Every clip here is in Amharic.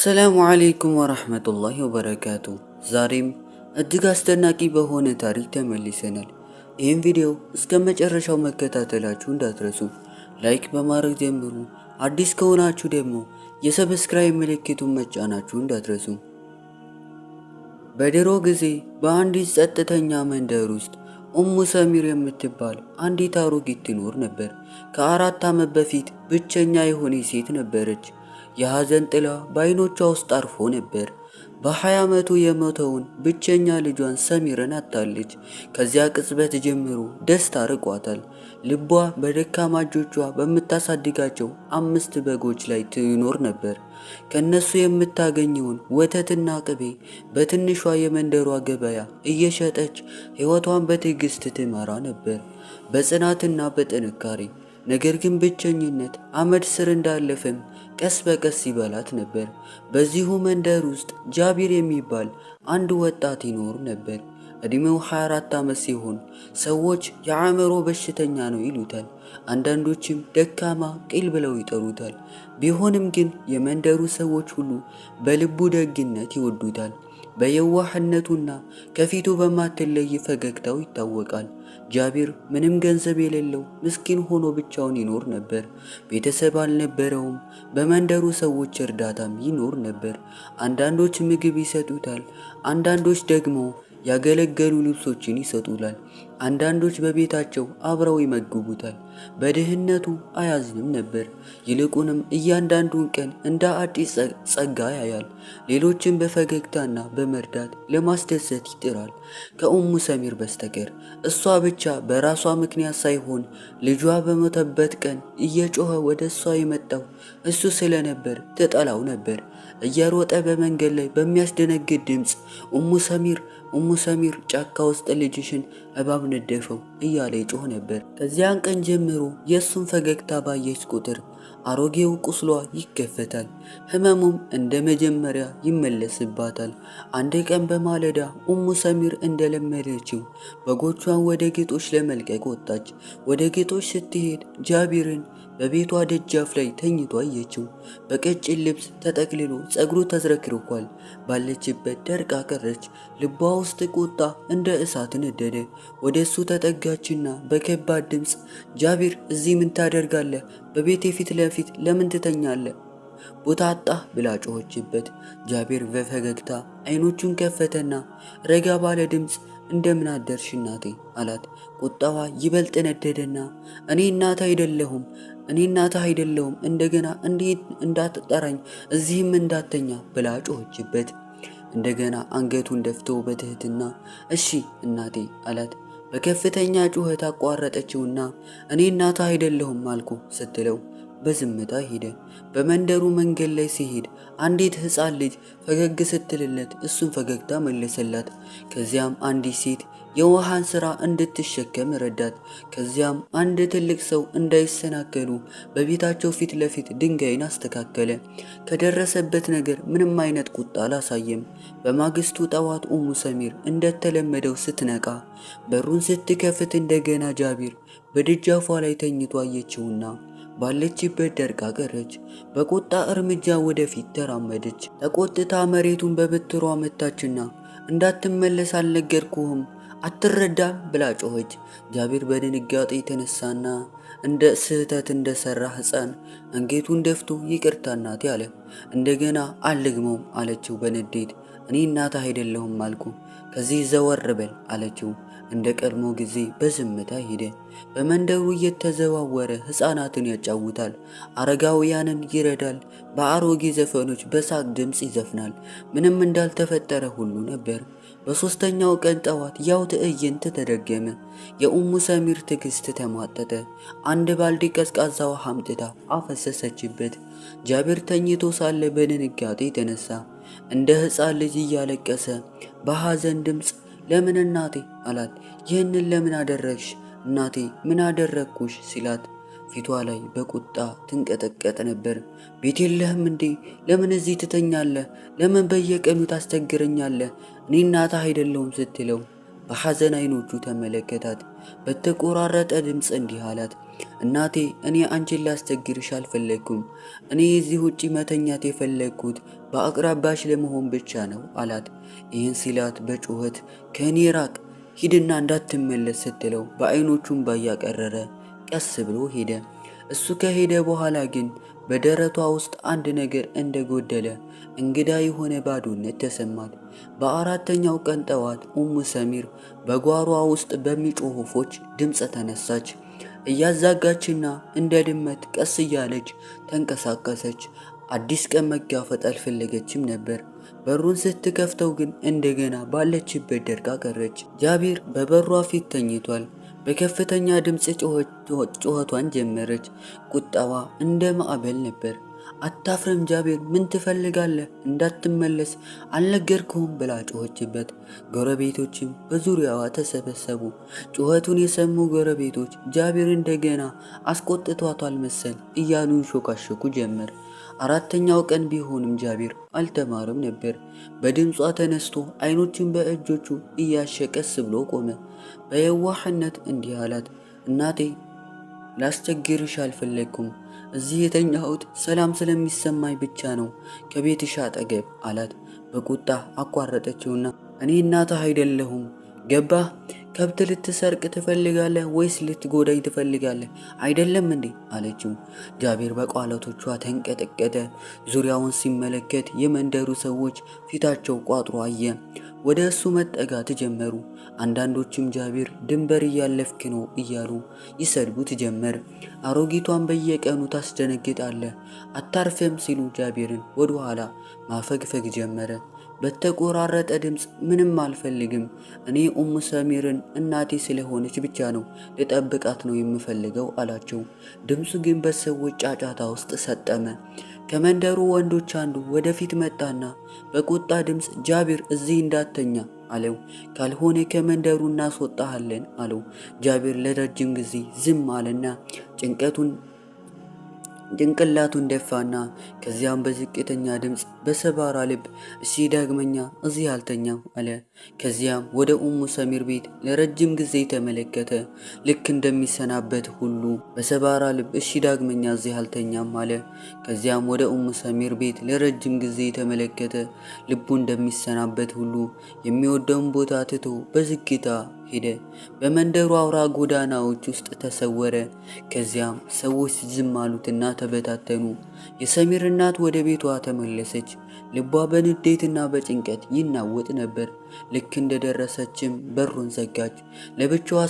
አሰላሙ አለይኩም ወራህመቱላሂ ወበረካቱ። ዛሬም እጅግ አስደናቂ በሆነ ታሪክ ተመልሰናል። ይህም ቪዲዮ እስከ መጨረሻው መከታተላችሁ እንዳትረሱ፣ like በማድረግ ጀምሩ። አዲስ ከሆናችሁ ደግሞ የ subscribe ምልክቱን መጫናችሁ እንዳትረሱ። በድሮ ጊዜ በአንዲት ጸጥተኛ መንደር ውስጥ ኡሙ ሰሚር የምትባል አንዲት አሮጊት ትኖር ነበር። ከ4 ዓመት በፊት ብቸኛ የሆነች ሴት ነበረች። የሐዘን ጥላ በዓይኖቿ ውስጥ አርፎ ነበር። በ20 ዓመቱ የሞተውን ብቸኛ ልጇን ሰሚርን አጣለች። ከዚያ ቅጽበት ጀምሮ ደስታ ርቋታል። ልቧ በደካማ እጆቿ በምታሳድጋቸው 5 በጎች ላይ ትኖር ነበር። ከነሱ የምታገኘውን ወተትና ቅቤ በትንሿ የመንደሯ ገበያ እየሸጠች ሕይወቷን በትዕግስት ትመራ ነበር፣ በጽናትና በጥንካሬ። ነገር ግን ብቸኝነት አመድ ስር እንዳለፈም ቀስ በቀስ ይበላት ነበር። በዚሁ መንደር ውስጥ ጃቢር የሚባል አንድ ወጣት ይኖር ነበር። እድሜው 24 ዓመት ሲሆን ሰዎች የአእምሮ በሽተኛ ነው ይሉታል። አንዳንዶችም ደካማ ቂል ብለው ይጠሩታል። ቢሆንም ግን የመንደሩ ሰዎች ሁሉ በልቡ ደግነት ይወዱታል። በየዋህነቱና ከፊቱ በማትለይ ፈገግታው ይታወቃል። ጃቢር ምንም ገንዘብ የሌለው ምስኪን ሆኖ ብቻውን ይኖር ነበር። ቤተሰብ አልነበረውም። በመንደሩ ሰዎች እርዳታም ይኖር ነበር። አንዳንዶች ምግብ ይሰጡታል፣ አንዳንዶች ደግሞ ያገለገሉ ልብሶችን ይሰጡታል። አንዳንዶች በቤታቸው አብረው ይመግቡታል። በድህነቱ አያዝንም ነበር። ይልቁንም እያንዳንዱን ቀን እንደ አዲስ ጸጋ ያያል። ሌሎችን በፈገግታና በመርዳት ለማስደሰት ይጥራል። ከኡሙ ሰሚር በስተቀር እሷ ብቻ በራሷ ምክንያት ሳይሆን ልጇ በሞተበት ቀን እየጮኸ ወደ እሷ የመጣው እሱ ስለነበር ትጠላው ነበር። እየሮጠ በመንገድ ላይ በሚያስደነግጥ ድምፅ ኡሙ ሰሚር፣ ኡሙ ሰሚር፣ ጫካ ውስጥ ልጅሽን እባብ ነደፈው እያለ ይጮህ ነበር። ከዚያን ቀን ጀምሮ የእሱን ፈገግታ ባየች ቁጥር አሮጌው ቁስሏ ይከፈታል፣ ህመሙም እንደ መጀመሪያ ይመለስባታል። አንድ ቀን በማለዳ ኡሙ ሰሚር እንደለመደችው በጎቿን ወደ ግጦሽ ለመልቀቅ ወጣች። ወደ ግጦሽ ስትሄድ ጃቢርን በቤቷ ደጃፍ ላይ ተኝቶ አየችው። በቀጭን ልብስ ተጠቅልሎ ጸጉሩ ተዝረክርኳል። ባለችበት ደርቃ ቀረች። ልቧ ውስጥ ቁጣ እንደ እሳት ነደደ። ወደ እሱ ተጠጋችና በከባድ ድምፅ ጃቢር፣ እዚህ ምን ታደርጋለህ? በቤቴ ፊት ለፊት ለምን ትተኛለህ? ቦታ አጣህ? ብላ ጮኸችበት። ጃቢር በፈገግታ አይኖቹን ከፈተና ረጋ ባለ ድምፅ እንደምን አደርሽ እናቴ አላት። ቁጣዋ ይበልጥ ነደደና እኔ እናትህ አይደለሁም፣ እኔ እናትህ አይደለሁም፣ እንደገና እንዴት እንዳትጠራኝ፣ እዚህም እንዳተኛ ብላ ጮኸችበት። እንደገና አንገቱን ደፍቶ በትህትና እሺ እናቴ አላት። በከፍተኛ ጩኸት አቋረጠችውና እኔ እናትህ አይደለሁም አልኩ ስትለው በዝምታ ሄደ። በመንደሩ መንገድ ላይ ሲሄድ አንዲት ሕፃን ልጅ ፈገግ ስትልለት እሱን ፈገግታ መለሰላት። ከዚያም አንዲት ሴት የውሃን ስራ እንድትሸከም ረዳት። ከዚያም አንድ ትልቅ ሰው እንዳይሰናከሉ በቤታቸው ፊት ለፊት ድንጋይን አስተካከለ። ከደረሰበት ነገር ምንም አይነት ቁጣ አላሳየም። በማግስቱ ጠዋት ኡሙ ሰሚር እንደተለመደው ስትነቃ በሩን ስትከፍት እንደገና ጃቢር በደጃፏ ላይ ተኝቶ አየችውና ባለችበት ደርቃ ቀረች። በቁጣ እርምጃ ወደፊት ተራመደች። ተቆጥታ መሬቱን በበትሯ መታችና እንዳትመለስ አልነገርኩህም፣ አትረዳም ብላ ጮኸች። ጃቢር በድንጋጤ የተነሳና እንደ ስህተት እንደሰራ ሕፃን አንገቱን ደፍቶ ይቅርታ እናቴ አለ። እንደገና አልግመውም አለችው በንዴት። እኔ እናትህ አይደለሁም አልኩ፣ ከዚህ ዘወር በል አለችው። እንደ ቀድሞ ጊዜ በዝምታ ሄደ። በመንደሩ እየተዘዋወረ ሕፃናትን ያጫውታል፣ አረጋውያንን ይረዳል፣ በአሮጌ ዘፈኖች በሳቅ ድምፅ ይዘፍናል። ምንም እንዳልተፈጠረ ሁሉ ነበር። በሶስተኛው ቀን ጠዋት ያው ትዕይንት ተደገመ። የኡሙ ሰሚር ትዕግስት ተሟጠጠ። አንድ ባልዲ ቀዝቃዛ ውሃ አምጥታ አፈሰሰችበት። ጃቢር ተኝቶ ሳለ በድንጋጤ ተነሳ። እንደ ሕፃን ልጅ እያለቀሰ በሐዘን ድምፅ ለምን እናቴ አላት። ይህንን ለምን አደረግሽ እናቴ፣ ምን አደረግኩሽ ሲላት ፊቷ ላይ በቁጣ ትንቀጠቀጥ ነበር። ቤት የለህም እንዴ? ለምን እዚህ ትተኛለህ? ለምን በየቀኑ ታስቸግረኛለህ? እኔ እናትህ አይደለሁም ስትለው በሐዘን አይኖቹ ተመለከታት። በተቆራረጠ ድምፅ እንዲህ አላት። እናቴ፣ እኔ አንቺን ላስቸግርሽ አልፈለግኩም። እኔ የዚህ ውጪ መተኛት የፈለግኩት በአቅራቢያሽ ለመሆን ብቻ ነው አላት። ይህን ሲላት በጩኸት ከእኔ ራቅ፣ ሂድና እንዳትመለስ ስትለው በአይኖቹም ባያቀረረ ቀስ ብሎ ሄደ። እሱ ከሄደ በኋላ ግን በደረቷ ውስጥ አንድ ነገር እንደጎደለ እንግዳ የሆነ ባዶነት ተሰማት። በአራተኛው ቀን ጠዋት ኡሙ ሰሚር በጓሯ ውስጥ በሚጮሁ ወፎች ድምፅ ተነሳች። እያዛጋችና እንደ ድመት ቀስ እያለች ተንቀሳቀሰች። አዲስ ቀን መጋፈጥ አልፈለገችም ነበር። በሩን ስትከፍተው ግን እንደገና ባለችበት ደርቃ ቀረች። ጃቢር በበሯ ፊት ተኝቷል። በከፍተኛ ድምፅ ጩኸቷን ጀመረች። ቁጣዋ እንደ ማዕበል ነበር። አታፍርም ጃቢር፣ ምን ትፈልጋለህ? እንዳትመለስ አልነገርኩህም ብላ ጮኸችበት። ጎረቤቶችም በዙሪያዋ ተሰበሰቡ። ጩኸቱን የሰሙ ጎረቤቶች ጃቢር እንደገና አስቆጥቷታል መሰል እያሉ ይንሾካሾኩ ጀመር። አራተኛው ቀን ቢሆንም ጃቢር አልተማረም ነበር። በድምጿ ተነስቶ አይኖቹን በእጆቹ እያሸ ቀስ ብሎ ቆመ። በየዋህነት እንዲህ አላት፣ እናቴ፣ ላስቸግርሽ አልፈለግኩም። እዚህ የተኛሁት ሰላም ስለሚሰማኝ ብቻ ነው ከቤትሽ አጠገብ አላት። በቁጣ አቋረጠችውና እኔ እናትህ አይደለሁም፣ ገባህ? ከብት ልትሰርቅ ትፈልጋለህ ወይስ ልትጎዳኝ ትፈልጋለህ? አይደለም እንዴ አለችው። ጃቢር በቃላቶቿ ተንቀጠቀጠ። ዙሪያውን ሲመለከት የመንደሩ ሰዎች ፊታቸው ቋጥሮ አየ። ወደ እሱ መጠጋት ጀመሩ። አንዳንዶችም ጃቢር ድንበር እያለፍክ ነው እያሉ ይሰድቡት ጀመር። አሮጊቷን በየቀኑ ታስደነግጣለህ፣ አታርፍም ሲሉ ጃቢርን ወደኋላ ማፈግፈግ ጀመረ። በተቆራረጠ ድምፅ ምንም አልፈልግም፣ እኔ ኡሙ ሰሚርን እናቴ ስለሆነች ብቻ ነው ልጠብቃት ነው የምፈልገው አላቸው። ድምፁ ግን በሰዎች ጫጫታ ውስጥ ሰጠመ። ከመንደሩ ወንዶች አንዱ ወደፊት መጣና በቁጣ ድምፅ ጃቢር እዚህ እንዳተኛ አለው። ካልሆነ ከመንደሩ እናስወጣሃለን አለው። ጃቢር ለረጅም ጊዜ ዝም አለና ጭንቀቱን ጭንቅላቱን ደፋና ከዚያም በዝቅተኛ ድምፅ በሰባራ ልብ እሺ ዳግመኛ እዚህ አልተኛም አለ። ከዚያም ወደ ኡሙ ሰሚር ቤት ለረጅም ጊዜ ተመለከተ። ልክ እንደሚሰናበት ሁሉ በሰባራ ልብ እሺ ዳግመኛ እዚህ አልተኛም አለ። ከዚያም ወደ ኡሙ ሰሚር ቤት ለረጅም ጊዜ ተመለከተ። ልቡ እንደሚሰናበት ሁሉ የሚወደውን ቦታ ትቶ በዝግታ ሄደ። በመንደሩ አውራ ጎዳናዎች ውስጥ ተሰወረ። ከዚያም ሰዎች ዝም አሉትና ተበታተኑ። የሰሚር እናት ወደ ቤቷ ተመለሰች። ልቧ በንዴትና በጭንቀት ይናወጥ ነበር። ልክ እንደደረሰችም በሩን ዘጋች። ለብቻዋ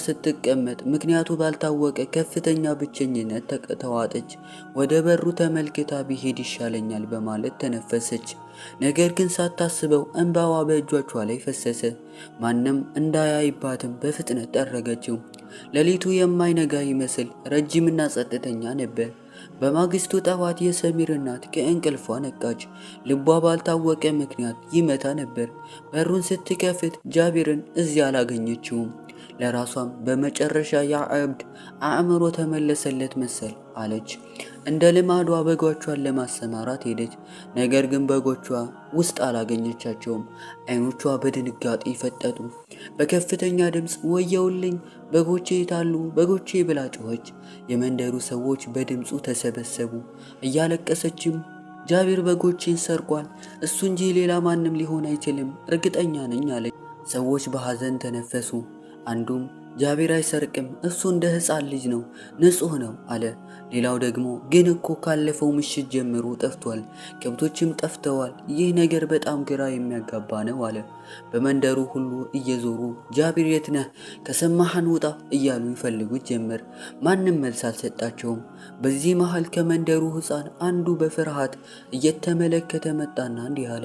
ስትቀመጥ ምክንያቱ ባልታወቀ ከፍተኛ ብቸኝነት ተዋጠች። ወደ በሩ ተመልክታ ቢሄድ ይሻለኛል በማለት ተነፈሰች። ነገር ግን ሳታስበው እንባዋ በእጆቿ ላይ ፈሰሰ። ማንም እንዳያይባትም በፍጥነት ጠረገችው። ሌሊቱ የማይነጋ ይመስል ረጅምና ጸጥተኛ ነበር። በማግስቱ ጠዋት የሰሚር እናት ከእንቅልፏ ነቃች። ልቧ ባልታወቀ ምክንያት ይመታ ነበር። በሩን ስትከፍት ጃቢርን እዚያ አላገኘችውም። ለራሷም በመጨረሻ ያ እብድ አእምሮ ተመለሰለት መሰል አለች። እንደ ልማዷ በጎቿን ለማሰማራት ሄደች። ነገር ግን በጎቿ ውስጥ አላገኘቻቸውም። አይኖቿ በድንጋጤ ፈጠጡ። በከፍተኛ ድምፅ ወየውልኝ፣ በጎቼ የታሉ በጎቼ ብላ ጮኸች። የመንደሩ ሰዎች በድምፁ ተሰበሰቡ። እያለቀሰችም ጃቢር በጎቼን ሰርቋል፣ እሱ እንጂ ሌላ ማንም ሊሆን አይችልም፣ እርግጠኛ ነኝ አለች። ሰዎች በሐዘን ተነፈሱ። አንዱም ጃቢር አይሰርቅም፣ እሱ እንደ ሕፃን ልጅ ነው፣ ንጹሕ ነው አለ። ሌላው ደግሞ ግን እኮ ካለፈው ምሽት ጀምሮ ጠፍቷል፣ ከብቶችም ጠፍተዋል። ይህ ነገር በጣም ግራ የሚያጋባ ነው አለ። በመንደሩ ሁሉ እየዞሩ ጃቢር የት ነህ? ከሰማህን ውጣ እያሉ ይፈልጉት ጀመር። ማንም መልስ አልሰጣቸውም። በዚህ መሃል ከመንደሩ ሕፃን አንዱ በፍርሃት እየተመለከተ መጣና እንዲህ አለ።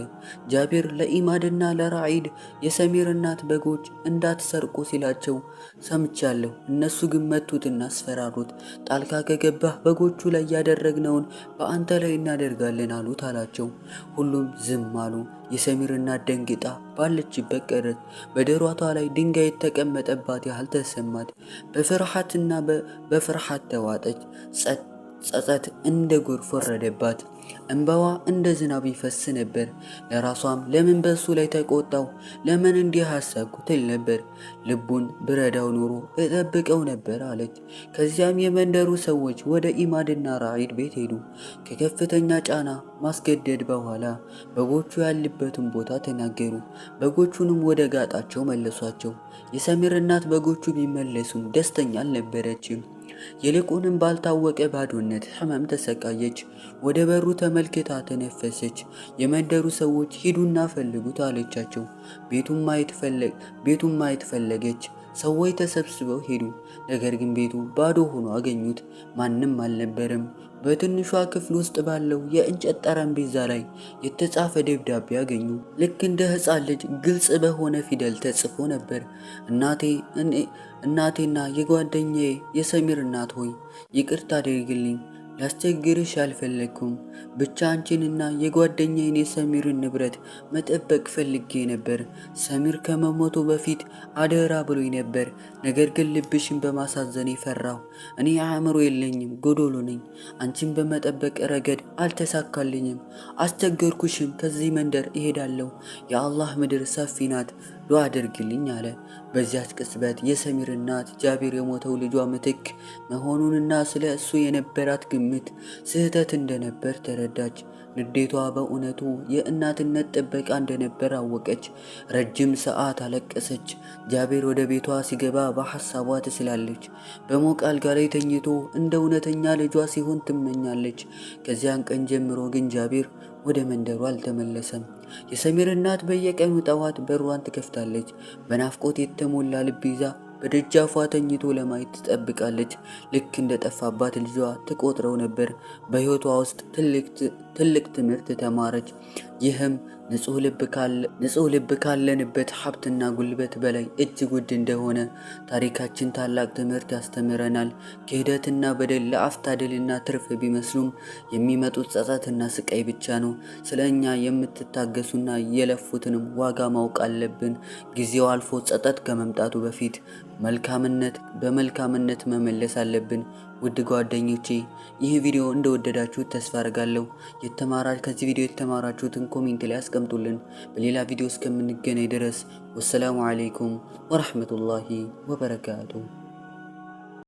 ጃቢር ለኢማድና ለራዒድ የሰሚር እናት በጎች እንዳትሰርቁ ሲላቸው ሰምቻለሁ። እነሱ ግን መቱትና አስፈራሩት። ጣልቃ ከገባህ በጎቹ ላይ ያደረግነውን በአንተ ላይ እናደርጋለን አሉት አላቸው። ሁሉም ዝም አሉ። የሰሚር እናት ደንግጣ ባለችበት ቀረች። በደረቷ ላይ ድንጋይ የተቀመጠባት ያህል ተሰማት። በፍርሃትና በፍርሃት ተዋጠች። ጸጥ ጸጸት እንደ ጎርፍ ወረደባት። እንባዋ እንደ ዝናብ ይፈስ ነበር። ለራሷም ለምን በእሱ ላይ ተቆጣው፣ ለምን እንዲህ አሰብኩ ትል ነበር። ልቡን ብረዳው ኖሮ እጠብቀው ነበር አለች። ከዚያም የመንደሩ ሰዎች ወደ ኢማድና ራዒድ ቤት ሄዱ። ከከፍተኛ ጫና ማስገደድ በኋላ በጎቹ ያሉበትን ቦታ ተናገሩ። በጎቹንም ወደ ጋጣቸው መለሷቸው። የሰሚር እናት በጎቹ ቢመለሱም ደስተኛ አልነበረችም። ይልቁንም ባልታወቀ ባዶነት ሕመም ተሰቃየች። ወደ በሩ ተመልክታ ተነፈሰች። የመንደሩ ሰዎች ሂዱና ፈልጉት አለቻቸው። ቤቱን ማየት ፈለገች። ሰዎች ተሰብስበው ሄዱ። ነገር ግን ቤቱ ባዶ ሆኖ አገኙት። ማንም አልነበረም። በትንሿ ክፍል ውስጥ ባለው የእንጨት ጠረጴዛ ላይ የተጻፈ ደብዳቤ አገኙ። ልክ እንደ ሕፃን ልጅ ግልጽ በሆነ ፊደል ተጽፎ ነበር። እናቴና የጓደኛዬ የሰሚር እናት ሆይ፣ ይቅርታ አድርግልኝ። ላስቸግርሽ አልፈለግኩም። ብቻ አንቺንና የጓደኛዬን የሰሚርን ንብረት መጠበቅ ፈልጌ ነበር። ሰሚር ከመሞቱ በፊት አደራ ብሎኝ ነበር። ነገር ግን ልብሽን በማሳዘኔ ፈራሁ። እኔ አእምሮ የለኝም፣ ጎዶሎ ነኝ። አንቺን በመጠበቅ ረገድ አልተሳካልኝም። አስቸገርኩሽም። ከዚህ መንደር እሄዳለሁ። የአላህ ምድር ሰፊ ናት። ዱዓ አድርግልኝ አለ። በዚያች ቅጽበት የሰሚር እናት ጃቢር የሞተው ልጇ ምትክ መሆኑንና ስለ እሱ የነበራት ግምት ስህተት እንደነበር ተረዳች። ንዴቷ በእውነቱ የእናትነት ጥበቃ እንደነበር አወቀች። ረጅም ሰዓት አለቀሰች። ጃቢር ወደ ቤቷ ሲገባ በሐሳቧ ትስላለች። በሞቀ አልጋ ላይ ተኝቶ እንደ እውነተኛ ልጇ ሲሆን ትመኛለች። ከዚያን ቀን ጀምሮ ግን ጃቢር ወደ መንደሩ አልተመለሰም። የሰሚር እናት በየቀኑ ጠዋት በሯን ትከፍታለች። በናፍቆት የተሞላ ልብ ይዛ በደጃፏ ተኝቶ ለማየት ትጠብቃለች። ልክ እንደ ጠፋባት ልጇ ትቆጥረው ነበር። በሕይወቷ ውስጥ ትልቅ ትምህርት ተማረች። ይህም ንጹሕ ልብ ካለንበት ሀብትና ጉልበት በላይ እጅግ ውድ እንደሆነ ታሪካችን ታላቅ ትምህርት ያስተምረናል። ክህደትና በደል ለአፍታ ድልና ትርፍ ቢመስሉም የሚመጡት ጸጸትና ስቃይ ብቻ ነው። ስለ እኛ የምትታገሱና የለፉትንም ዋጋ ማወቅ አለብን። ጊዜው አልፎ ጸጸት ከመምጣቱ በፊት መልካምነት በመልካምነት መመለስ አለብን። ውድ ጓደኞቼ፣ ይህ ቪዲዮ እንደወደዳችሁት ተስፋ አድርጋለሁ። ከዚህ ቪዲዮ የተማራችሁትን comment ላይ አስቀምጡልን። በሌላ ቪዲዮ እስከምንገናኝ ድረስ ወሰላሙ አለይኩም ወረሕመቱላሂ ወበረካቱ።